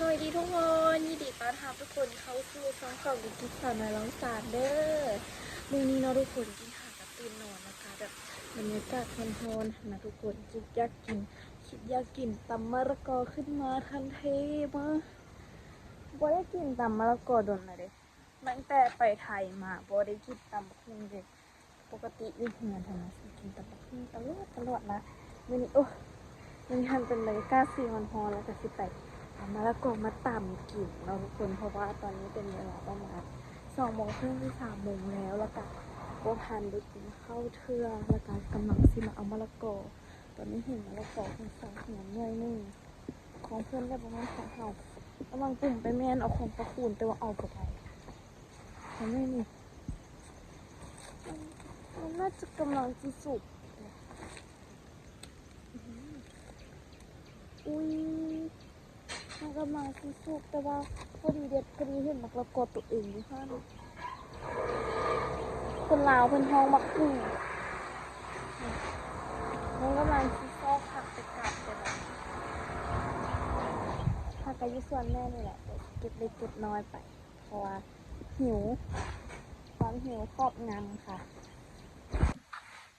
ສະບາຍດີທຸກຄົນ ຍິນດີຕ້ອນຮັບທຸກຄົນເຂົ້າສູ່ຊ່ອງຂອງ ວິຖີຊີວິດສາວນ້ອຍລອງສານເດີ. ມື້ນີ້ເນາະທຸກຄົນ ກິນຫາກະຕື່ນນອນ ແລ້ວກະແບບບັນຍາກາດຮ້ອນໆຫັ້ນນະທຸກຄົນ ຄິດຢາກກິນ ຄິດຢາກກິນຕຳມະລະກອ ຂຶ້ນມາທັນທີ. ບໍ່ ບໍ່ໄດ້ກິນຕຳມະລະກອດົນແລ້ວເດ້ ຕັ້ງແຕ່ໄປໄທມາ ບໍ່ໄດ້ກິນຕຳບັກຫຸ່ງເດ້. ປົກກະຕິຢູ່ເຮືອນຫັ້ນນະ ຊິກິນແຕ່ບັກຫຸ່ງຕະຫຼອດຕະຫຼອດລະ. ມື້ນີ້ ໂອ້ ມື້ນີ້ຫັ້ນເປັນບັນຍາກາດຊິຮ້ອນໆ ແລ້ວກະຊິໄປເອົາມະລະກອມາຕຳກິນເນາະທຸກຄົນ ເພາະວ່າຕອນນີ້ເປັນເວລາປະມານສອງໂມງເຄິ່ງ ຫຼື ສາມໂມງແລ້ວ ແລ້ວກະບໍ່ທັນໄດ້ກິນເຂົ້າເທື່ອ ແລ້ວກະກຳລັງຊິມາເອົາມະລະກອ. ຕອນນີ້ເຫັນມະລະກອເພິ່ນໃສ່ເຮືອນໜ່ວຍໜຶ່ງ ຂອງເພິ່ນໄດ້ປະມານ ຂອງເຮົາກຳລັງປຸ້ມໄປແມ່ນເອົາຂອງປາຄູນ ແຕ່ວ່າເອົາບໍ່ໄດ້. ອັນນີ້ນີ້ ມັນ ມັນໜ້າຈະກຳລັງຊິສຸກ. ອື ອຸ້ຍ ມັນກຳລັງຊິສຸກ ແຕ່ວ່າພໍດີເດັດ ພໍດີເຫັນໝາກລະກອໂຕເອງຢູ່ຫັ້ນ. ຄົນລາວເພິ່ນຮ້ອງໝາກຫຸ່ງ. ມັນກຳລັງຊິຊອກຜັກໄປກັບ ແຕ່ວ່າ ຜັກກະຢູ່ສວນແມ່ນີ້ແຫຼະ ເກັບເລັກເກັບນ້ອຍໄປ ເພາະວ່າຫິວ ຄວາມຫິວຄອບງຳຄ່ະ.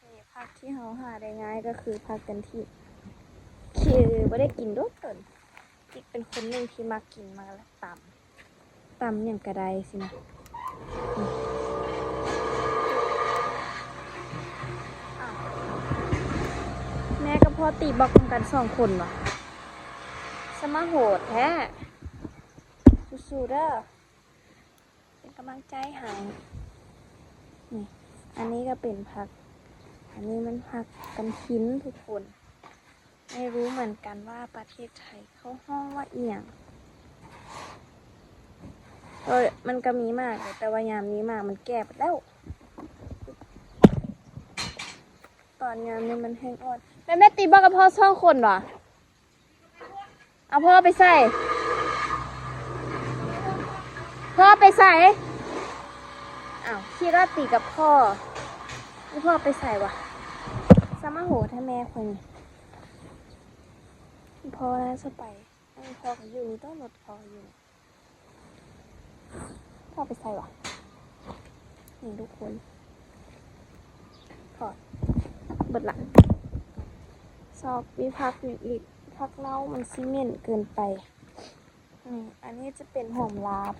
ນີ້ ຜັກທີ່ເຮົາຫາໄດ້ງ່າຍກະຄືຜັກກັນທີບ ຄືບໍ່ໄດ້ກິນດົນໆ. ກິກເປັນຄົນໜຶ່ງທີ່ມັກກິນໝາກລະຕຳ ຕຳຫຍັງກະໄດ້ຊີ້ນະ. ແມ່ກັບພໍ່ຕີບລັອກນຳກັນສອງຄົນຫວາ ສະມາໂຫດແທ້. ສູ້ໆເດີ ເປັນກຳລັງໃຈໃຫ້. ນີ້ ອັນນີ້ກະເປັນຜັກ ອັນນີ້ມັນຜັກກັນທີບທຸກຄົນ. ໄມ່ຮູ້ເໝືອນກັນວ່າປະເທດໄທເຂົາຮ້ອງວ່າອີ່ຫຍັງ. ເອີ ມັນກະມີໝາກຢູ່ ແຕ່ວ່າຍາມນີ້ໝາກມັນແກ່ເບິດແລ້ວ. ຕອນຍາມນີ້ມັນແຮງອ່ອນ. ແມ່ ແມ່ຕີບລັອກກັບພໍ່ສອງຄົນຫວາ? ເອົາພໍ່ໄປໃສ? ພໍ່ໄປໃສ? ອ້າວ ຄິດວ່າຕີກັບພໍ່. ອີ່ພໍ່ໄປໃສຫວາ? ສະມາໂຫດແທ້ແມ່ຂ້ອຍນີ້. ພໍ່ໜ້າຈະໄປ ພໍ່ກະຢູ່ນີ້ຕົວະ ລົດພໍ່ຢູ່ນີ້. ພໍ່ໄປໃສຫວາ? ນີ້ທຸກຄົນ ພໍດເບິດລະ. ຊອກມີຜັກຫຍັງອີກ? ຜັກເນົ່າມັນຊິເໝັນເກີນໄປ. ນີ້ ອັນນີ້ຈະເປັນຫອມລາບ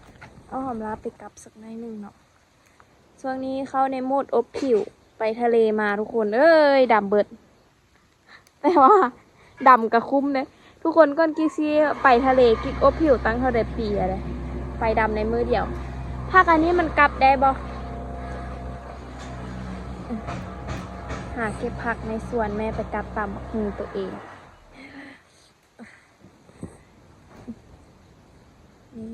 ເອົາຫອມລາບໄປກັບສັກໜ້ອຍໜຶ່ງເນາະ. ຊ່ວງນີ້ເຂົ້າໃນໂໝດອົບຜິວ ໄປທະເລມາທຸກຄົນເອີຍ ດຳເບິດ. ແຕ່ວ່າດຳກະຄຸ້ມເດ້ທຸກຄົນ. ກ່ອນກິກຊິໄປທະເລ ກິກອົບຜິວຕັ້ງເທົ່າໃດປີແລ້ວເດ້ ໄປດຳໃນມື້ດຽວ. ຜັກອັນນີ້ມັນກັບໄດ້ບໍ່? ຫາເກັບຜັກໃນສວນແມ່ໄປກັບຕຳບັກຫຸ່ງໂຕເອງ. ນີ້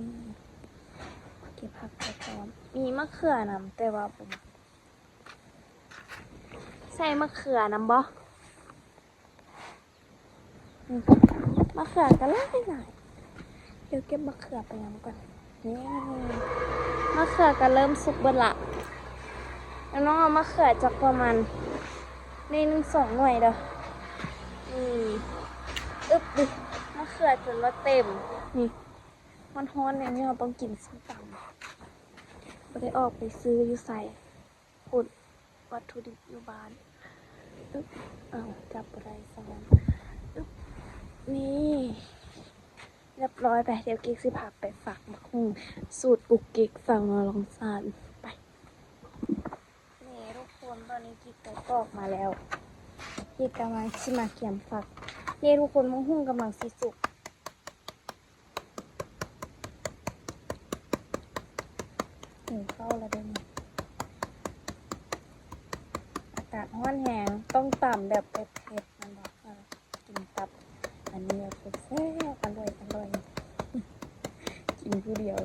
ເກັບຜັກໄປພ້ອມ ມີມະເຂືອນຳ ແຕ່ວ່າບໍ່ມັກ. ໃສ່ມະເຂືອນຳບໍ່? ອືມ ມະເຂືອກະຫຼາຍໆ ດຽວເກັບມະເຂືອໄປຍຳກ່ອນ. ນີ້ ມະເຂືອກະເລີ່ມສຸກເບິດລະ. ແລ້ວນ້ອງເອົາມະເຂືອຈັກປະມານໜ່ວຍໜຶ່ງສອງໜ່ວຍເດີ. ນີ້ ອຶບ ນີ້ ມະເຂືອຈົນວ່າເຕັມ. ນີ້ ຮ້ອນໆ ແນວນີ້ເຮົາຕ້ອງກິນສົ້ມຕຳ ບໍ່ໄດ້ອອກໄປຊື້ຢູ່ໃສ. ພຸ້ນ ວັດຖຸດິບຢູ່ບ້ານ. ອຶບ ອ້າວ ຈັບບໍ່ໄດ້ຊ້ຳ. ອຶບ ນີ້ ຮຽບຮ້ອຍໄປ. ດຽວກິກຊິພາໄປຝາກໝາກຫຸ່ງສູດກຸກກິກສາວນ້ອຍລອງສານ. ໄປ. ນີ້ທຸກຄົນ ຕອນນີ້ກິກກະປອກມາແລ້ວ. ກິກກຳລັງຊິມາກຽມຝັກ. ນີ້ທຸກຄົນ ໝາກຫຸ່ງກຳລັງຊິສຸກ. ຫິວເຂົ້າລະເດ້ນີ້. ອາກາດຮ້ອນແຮງ ຕ້ອງຕຳແບບເຜັດໆ ແມ່ນບໍ່? ກິນກັບອັນນີ້ແບບແຊບໆ ອະລ່ອຍໆ ກິນຜູ້ດຽວ.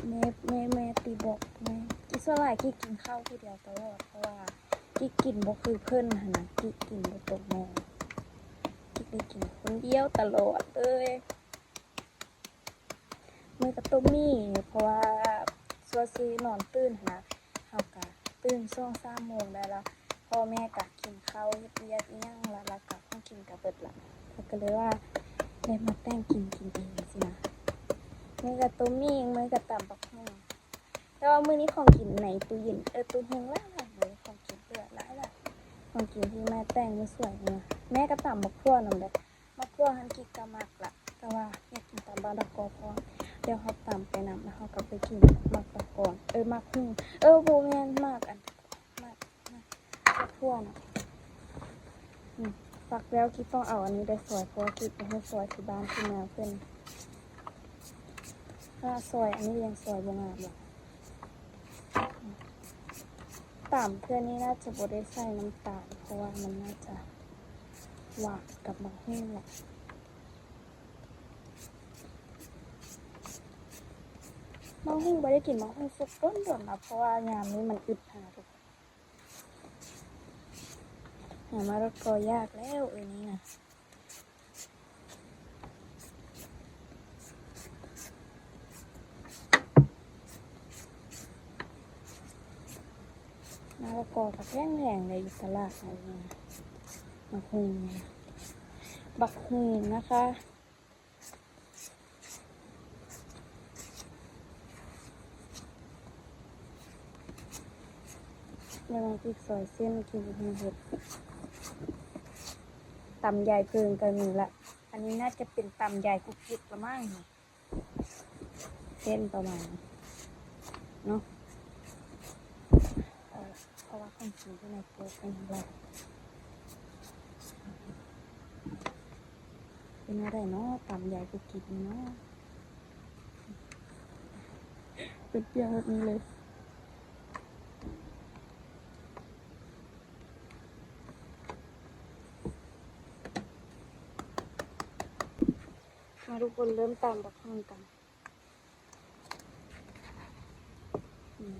ແມ່ ແມ່ ແມ່ຕິບອກ ແມ່ ກິກສ່ວນຫຼາຍກິກກິນເຂົ້າຜູ້ດຽວຕະຫຼອດ ເພາະວ່າກິກກິນບໍ່ຄືເພິ່ນຫັ້ນນະ ກິກກິນບໍ່ຕົກໝໍ້ ກິກໄດ້ກິນຄົນດຽວຕະຫຼອດເລີຍ. ມື້ກະຕົ້ມໝີ່ ເພາະວ່າຊົ່ວຊິນອນຕື່ນຫັ້ນນະ ເຮົາກະຕື່ນຊ່ວງສາມໂມງໄດ້ລະ ພໍ່ແມ່ກະກິນເຂົ້າເຮັດວຽກອີ່ຫຍັງລະ ລະກະຂອງກິນກະເບິດລະ ເຮົາກະເລີຍວ່າ ໄດ້ມາແຕ່ງກິນ ກິນເອງຊີ້ນະ. ມື້ກະຕົ້ມໝີ່ ມື້ກະຕຳບັກຫຸ່ງ. ແຕ່ວ່າມື້ນີ້ຂອງກິນໃນຕູ້ເຢັນ ເອີ ຕູ້ຫຸ່ງຫຼາຍໆ ມື້ນີ້ຂອງກິນເຫຼືອຫຼາຍໆ ຂອງກິນທີ່ແມ່ແຕ່ງມື້ສວຍນີ້ນະ. ແມ່ກະຕຳບັກຖົ່ວນຳເດ້. ບັກຖົ່ວຫັ້ນກິດກະມັກລະ ແຕ່ວ່າຢາກກິນຕຳບັກດອກກໍ ເພາະວ່າດຽວເຮົາຕຳໄປນຳ ແລ້ວເຮົາກໍໄປກິນໝາກຕະກອນ ເອີ ໝາກຫຸ່ງ ເອີ ບໍ່ແມ່ນ ໝາກອັນ ໝາກ ໝາກຖົ່ວນະ. ອືມ ຟັກແລ້ວກິດຕ້ອງເອົາອັນນີ້ໄດ້ຊອຍ ເພາະວ່າກິດບໍ່ຮູ້ຊອຍທີ່ບ້ານທີ່ເມືອງເພິ່ນ ຖ້າຊອຍອັນນີ້ຍັງຊອຍບໍ່ງາມເລີຍ. ຕຳເທື່ອນີ້ໜ້າຈະບໍ່ໄດ້ໃສ່ນ້ຳຕານ ເພາະວ່າມັນໜ້າຈະຫວານກັບໝາກຫຸ່ງແຫຼະ. ໝາກຫຸ່ງ ບໍ່ໄດ້ກິນໝາກຫຸ່ງສຸກດົນໆລະ ເພາະວ່າຍາມນີ້ມັນອຶດຫັ້ນນະທຸກຄົນ. ຫາມະລະກໍຍາກແລ້ວ ເອີ ນີ້ນະ. ມະລະກໍກໍແພງໆເດ້ຢູ່ຕະຫຼາດ ອັນນີ້ນະ ບັກຫຸ່ງ ບັກຫຸ່ງນະຄະ. ແລ້ວມາອີກຊອຍເສັ້ນ ກິນເຮັດ ຕຳຢາຍເຜິ້ງກໍມີລະ. ອັນນີ້ໜ້າຈະເປັນຕຳຢາຍກຸກກິກລະມັ້ງ ເສັ້ນປະມານນີ້ເນາະ. ເອີ ເພາະວ່າຂອງກິນຢູ່ໃນໂຕະເປັນແບບ ເປັນແນວໃດເນາະ ຕຳຢາຍກຸກກິກນີ້ເນາະ. ເປັນປຽກແບບນີ້ເລີຍ. ມາທຸກຄົນ ເລີ່ມຕຳບັກຫຸ່ງກັນ. ອືມ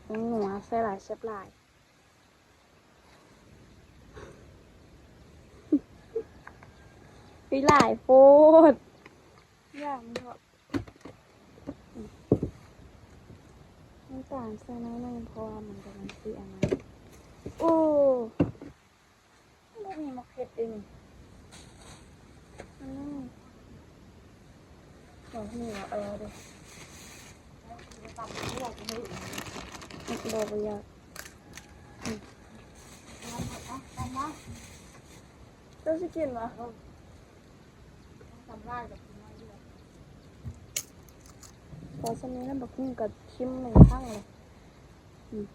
ແປ້ງນົວໃສ່ຫຼາຍແຊບຫຼາຍ. ອຸ້ຍ ຫຼາຍໂພດ ຢ່າງເນາະ. ນ້ຳຕານໃສ່ໜ້ອຍໜຶ່ງ ເພາະວ່າມັນກຳລັງຊິອັນນັ້ນ. ໂອ້ ບໍ່ມີໝາກເຜັດເດ້ນີ້. ອືມ ບໍ່ຮູ້ວ່າເອີເດ້. ບໍ່ ບໍ່ຢາກ. ເຈົ້າຊິກິນບໍ່? ພໍສ່ຳນີ້ລະ ບັກຫຸ່ງກໍຊິມໜຶ່ງຄັ້ງລະ. ອືມ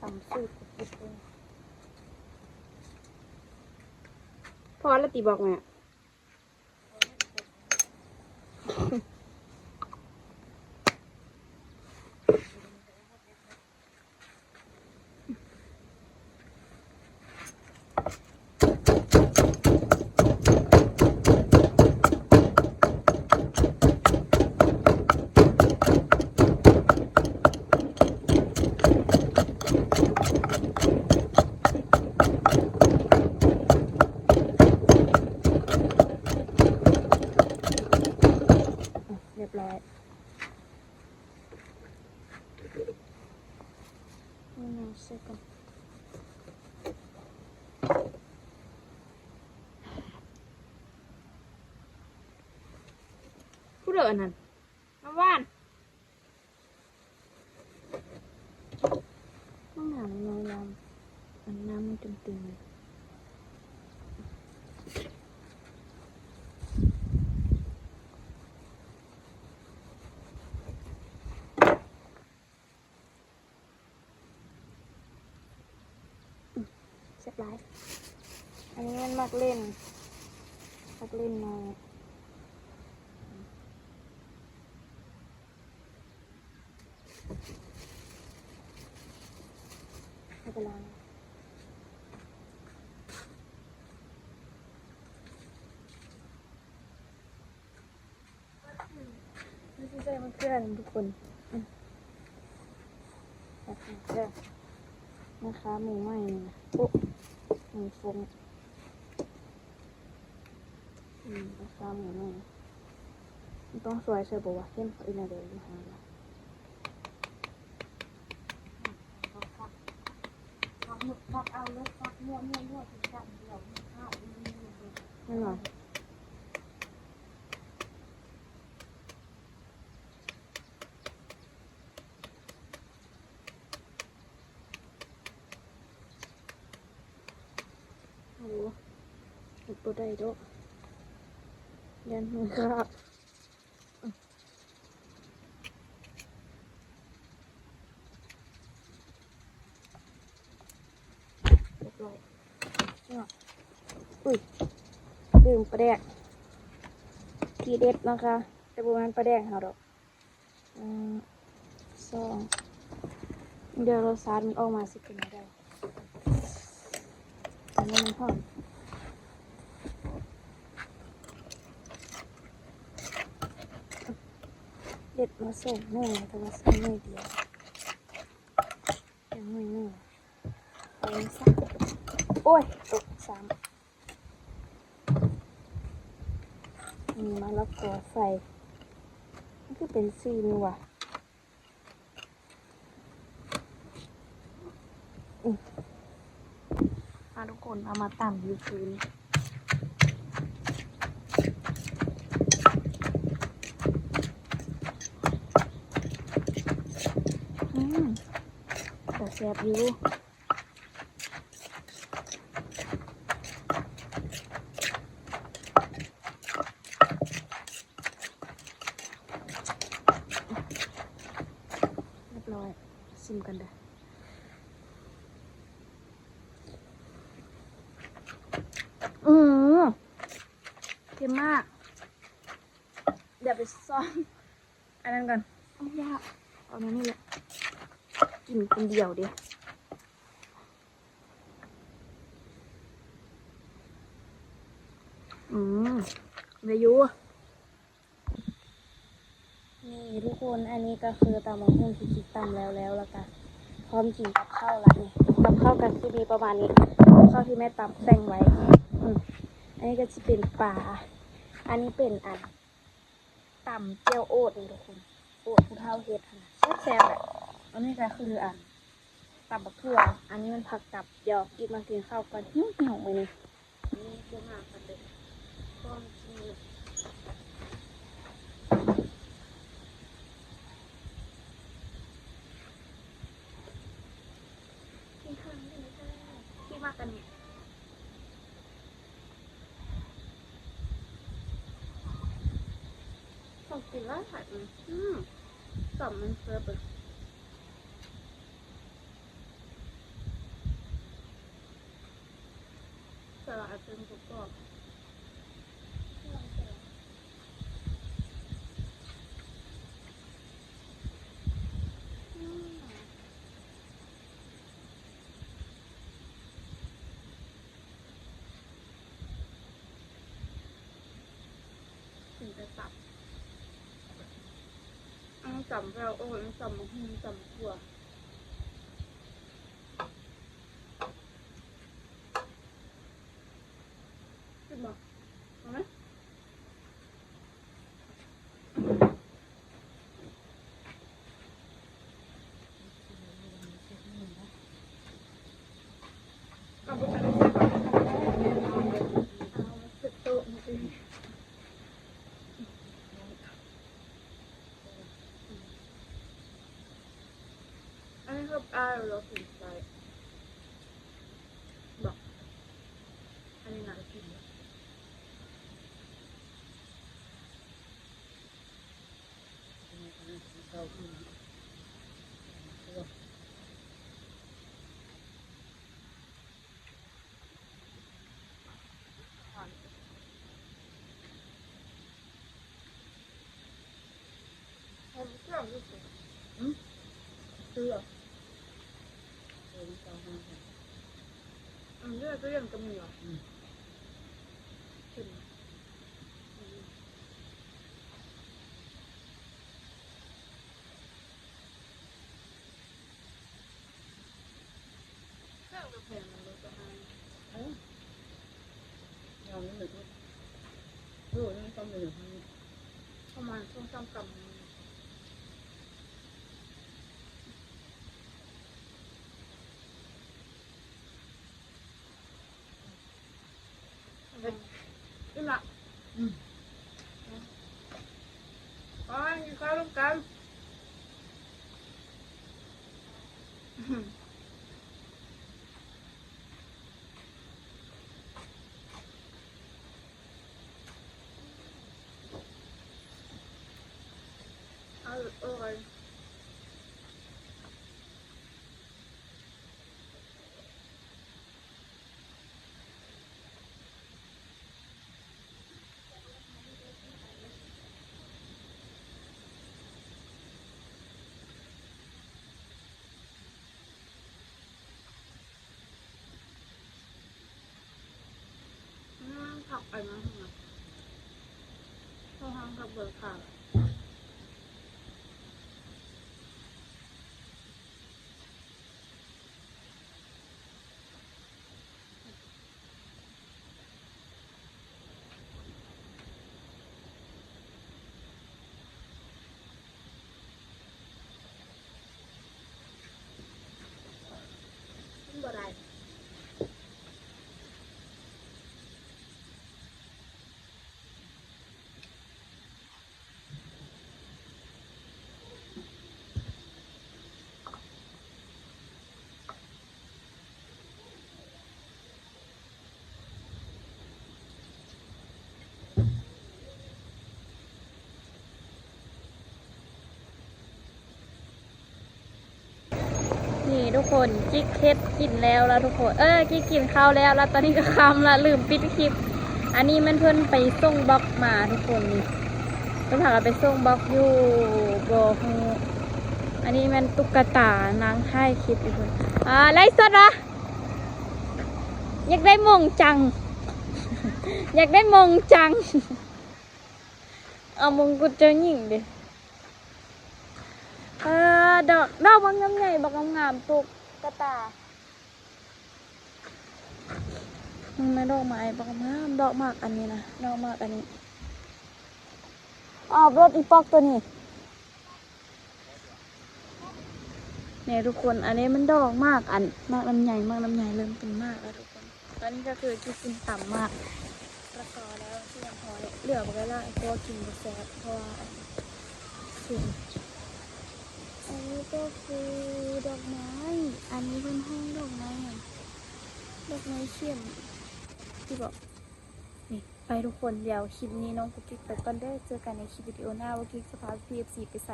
ຕຳສູດ ພໍລະຕິບອກແມ່. ຮຽບຮ້ອຍ. ເອົານ້ຳໃສ່ກ່ອນ. ຜູ້ໃດອັນນັ້ນ? ນ້ຳຫວານ. ນ້ຳຫວານນ້ອຍໆ ອັນນ້ຳມັນຕຶງໆ. ແຊບຫຼາຍ. ອັນນີ້ມັນໝາກເລັ່ນ ໝາກເລັ່ນນ້ອຍ. ເອົາໄປລ້າງ. ມັນຊິໃສ່ມະເຂືອນທຸກຄົນ. ອືມ ມະເຂືອ ມາຄາໝູໃໝ່ນີ້ນະ. ໂອ້ ໝູຟົງ. ອືມ ມາຄາໝູໃໝ່. ມັນຕ້ອງຊອຍໃສ່ບໍ່ວະ? ເຫັນເຂົາເຮັດແນວໃດຢູ່ຫັ້ນນະ. ແມ່ນບໍ່? ໂອ້ ເຮັດບໍ່ໄດ້ດອກ ຢ້ານມືຂາດ. ຮຽບຮ້ອຍ ອຸ້ຍ ລືມປາແດກ ທີເດັດເນາະຄະ ແຕ່ບໍ່ແມ່ນປາແດກເຮົາດອກ. ໜຶ່ງ ສອງ ດຽວລົດຊາດມັນອອກມາຊິເປັນແນວໃດ. ອັນນີ້ມັນຫອມ ເດັດມາສອງໜ່ວຍ ແຕ່ວ່າໃສ່ໜ່ວຍດຽວ ຍັງໜ່ວຍໜຶ່ງ ເອົາໄວ້ຊະ. ໂອ້ຍ ຕົກຊ້ຳ. ມີມະລະກອໃສ່ ມັນຄືເປັນສີນີ້ຫວາ? ອືມ ພາທຸກຄົນເອົາມາຕຳຢູ່ຄືນ. ອືມ ກະແຊບຢູ່. ຮຽບຮ້ອຍ ຊິມກັນເດີ້. ອືມ ເຄັມມາກ ດຽວໄປຊ້ອນ ອັນນັ້ນກ່ອນ ເອົາແນວນີ້ແຫຼະ ກິນຄົນດຽວເດ້. ອືມ ໄດ້ຢູ່. ນີ້ທຸກຄົນ ອັນນີ້ກໍຄືຕຳບັກຫຸ່ງທີ່ກິນຕຳແລ້ວໆ ແລ້ວກະພ້ອມກິນກັບເຂົ້າລະນີ້. ກັບເຂົ້າກໍຊິມີປະມານນີ້ ກັບເຂົ້າທີ່ແມ່ຕຳແຕ່ງໄວ້. ອືມ ອັນນີ້ກໍຊິເປັນປາ ອັນນີ້ເປັນອັນ ຕຳແຈ່ວໂອດນີ້ທຸກຄົນ ໂອດຜູ້ເຖົ້າເຮັດຫັ້ນນະ ແຊບໆ ແຫຼະ. ອັນນີ້ກໍຄືອັນ ຕຳບັກຖົ່ວ ອັນນີ້ມັນຜັກກັບ. ດຽວກິນມາກິນເຂົ້າກ່ອນ ຫິວໆ ມື້ນີ້. ນີ້ບໍ່ງາມປານໃດ ພ້ອມກິນ. ກິນເຂົ້ານຳກັນເດີ້ ກິນມາກັນນີ້. ຂອງກິນຫຼາຍໆ ອືມ ຕຳມັນແຊບເລີຍ ແຕ່ວ່າອັນເທິງກະກອບ ອືມ. ກິນແຕ່ຕັບ ອັນນີ້ຕຳແຈ່ວໂອດ ອັນນີ້ຕຳບັກຫຸ່ງ ຕຳຖົ່ວ ກິນບໍ່? ເອົາໄໝ? ອັນນີ້ເຮົາອ້າຍລາວກິນໄດ້ບໍ່? ອັນນີ້ໜ້າກິນ. ອືມ ຊື້ເອົາ ເອີ ມັນເກົ້າຫ້າພັນ ອັນເລືອດກໍຍັງກໍມີຫວາ? ອືມ ເຫັນ ເຄື່ອງກໍແພງນຳ ລົດກໍຫາຍ ເອີ ເອົາເງິນໄປໂລດ ໂລດໜຶ່ງສອງໝື່ນ ເອົາ ປະມານສອງສາມກຳ. ເອີ ອີ່ມລະ ອືມ ໄປກິນເຂົ້ານຳກັນ. ອືມ ຜັກອັນນັ້ນນະ ເຂົາຫ້ອງຜັກເບີຂາວ. ມັນບໍ່ໄດ້. ນີ້ທຸກຄົນ ກິກເຮັດກິນແລ້ວລະທຸກຄົນ ເອີ ກິກກິນເຂົ້າແລ້ວລະ ຕອນນີ້ກໍຄ່ຳລະ ລືມປິດຄລິບ. ອັນນີ້ແມ່ນເພິ່ນໄປສົ່ງບັອກມາທຸກຄົນ ນີ້ ເພິ່ນພາກັນໄປສົ່ງບັອກຢູ່ບໍ່ຮູ້. ອັນນີ້ແມ່ນຕຸກກະຕາ ນາງຖ່າຍຄລິບຢູ່ພຸ້ນ. ອ່າ ໄລຟ໌ສົດຫວາ? ຢາກໄດ້ມົງຈັງ ຢາກໄດ້ມົງຈັງ. ເອົາມົງກຸດເຈົ້າຍິງເດ. ເອີ ດອກ ດອກບັກງາມໃຫຍ່ ບັກງາມໆ ຕຸກກະຕາ. ເບິ່ງແມ່ ດອກໄມ້ບັກງາມ ດອກໝາກອັນນີ້ນະ ດອກໝາກອັນນີ້. ອອກລົດອີປອກໂຕນີ້. ນີ້ທຸກຄົນ ອັນນີ້ມັນດອກໝາກ ອັນ ໝາກລຳໄຍ ໝາກລຳໄຍເລີ່ມເປັນໝາກແລ້ວທຸກຄົນ. ຕອນນີ້ກໍຄືກິນຕຳໝາກລະກໍແລ້ວຮຽບຮ້ອຍ ເຫຼືອບໍ່ໄດ້ຫຼາຍ ເພາະວ່າກິນບໍ່ແຊບ ເພາະວ່າ ອັນ ເຄັມ. ອັນນີ້ກໍຄືດອກໄມ້ ອັນນີ້ເພິ່ນຮ້ອງດອກໄມ້ຫຍັງ ດອກໄມ້ເຂັມ ທີ່ບອກ ນີ້ ໄປທຸກຄົນ ດຽວຄລິບນີ້ນ້ອງກຸກກິກໄປກ່ອນເດີ ເຈີກັນໃນຄລິບວິດີໂອໜ້າ ວ່າກິກຈະພາພີ່ເອັຟຊີໄປໃສ.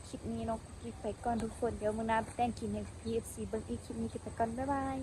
ຄລິບນີ້ນ້ອງກຸກກິກໄປກ່ອນທຸກຄົນ ດຽວມື້ໜ້າໄປແຕ່ງກິນໃຫ້ພີ່ເອັຟຊີເບິ່ງອີກ. ຄລິບນີ້ກິກໄປກ່ອນ ບາຍບາຍ.